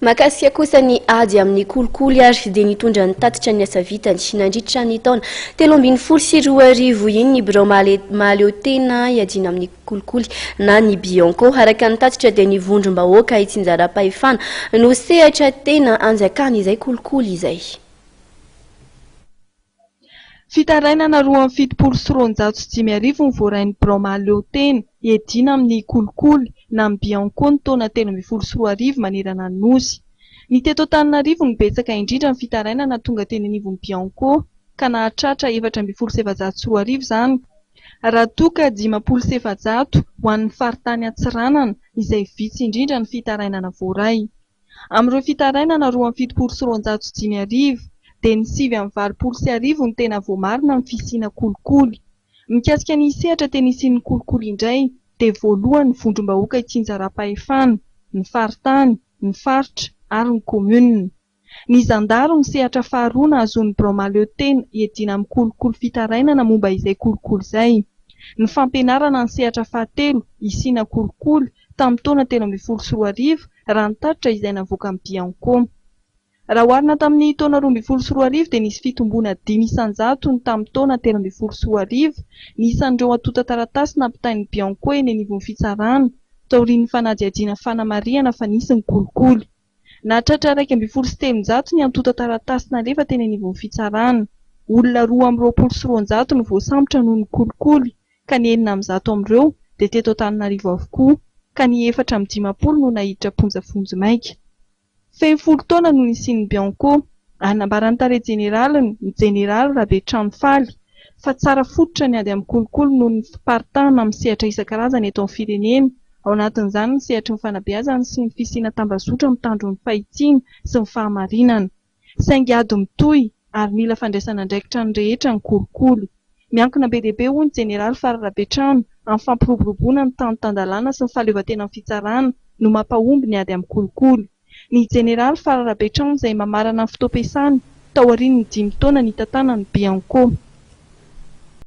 Mahakasika kosa ny ady amin'ny kolikoly ary dia nitondra ny tatitra ny asa vitany nandritra ny taona 2013 iny ny birao mahaleo tena iadiana amin'ny kolikoly na ny Bianco. Araka ny tatitra dia ny vondrom-bahoaka itsinjaram-pahefana no sehatra tena anjakan'izay kolikoly izay. Fitarainana 272 no voarain'ny birao mahaleo tena hiadiana amin'ny kolikoly na ny Bianco ny taona 2013 manerana ny Nosy. Ny teto Antananarivo no betsaka indrindra ny fitarainana tonga teny anivon'ny Bianco ka nahatratra 2014 izany, raha toa ka 450 ho an'ny faritany Antsiranana izay vitsy indrindra ny fitarainana voaray. Amin'ireo fitarainana 272 dia ny 1089 no tena voamarina amin'ny fisiana kolikoly. Mikasika ny sehatra tena isian'ny kolikoly indray dia voalohany ny vondrom-bahoaka itsinjaram-pahefana, ny faritany, ny faritra ary ny kaominina. Ny zandary no sehatra faharoa nahazoan'ny birao mahaleo tena hiadiana amin'ny kolikoly fitarainana momba izay kolikoly izay. Ny fampianarana ny sehatra fahatelo hisiana kolikoly tamin'ny taona 2013 raha ny tatitra izay navoakan'ny Bianco. Raha oharina tamin'ny taona 2012 dia nisy fitomboana 5% ny tamin'ny taona 2013 ny isan'ireo antontan-taratasy nampitain'ny Bianco eny anivon'ny fitsarana taorian'ny fanadihadiana fanamarihana fa nisy ny kolikoly. Nahatratra 311 ny antontan-taratasy nalefa teny anivon'ny fitsarana. Olona 222 no voasambotra noho ny kolikoly ka ny 106 amin'ireo dia teto Antananarivo avokoa ka ny 54 no naiditra am-ponja vonjimaika. Feno 10 taona no nisian'ny Bianco ary nambaran'ny tale jeneraliny, ny jeneraly Rabetrano Faly, fa tsara fototra ny ady amin'ny kolikoly noho ny fiparitahana amin'ny sehatra isan-karazany eto amin'ny firenena, ao anatin'izany ny sehatry ny fanabeazana sy ny fisiana tambazotra mitandro ny fahitsiana sy ny fahamarinana. Saingy ady mitohy ary mila fandraisana andraikitra ny rehetra ny kolikoly. Miankina be dia be, hoy ny jeneraly Fara Rabetrano, amin'ny fampiroboroboana ny tany tan-dalàna sy ny fahaleovantenan'ny fitsarana no mampahomby ny ady amin'ny kolikoly. Ny jeneraly Fara Rabetrano izay mamarana ny fotoam-piasany taorian'ny dimy taona nitantanany ny Bianco.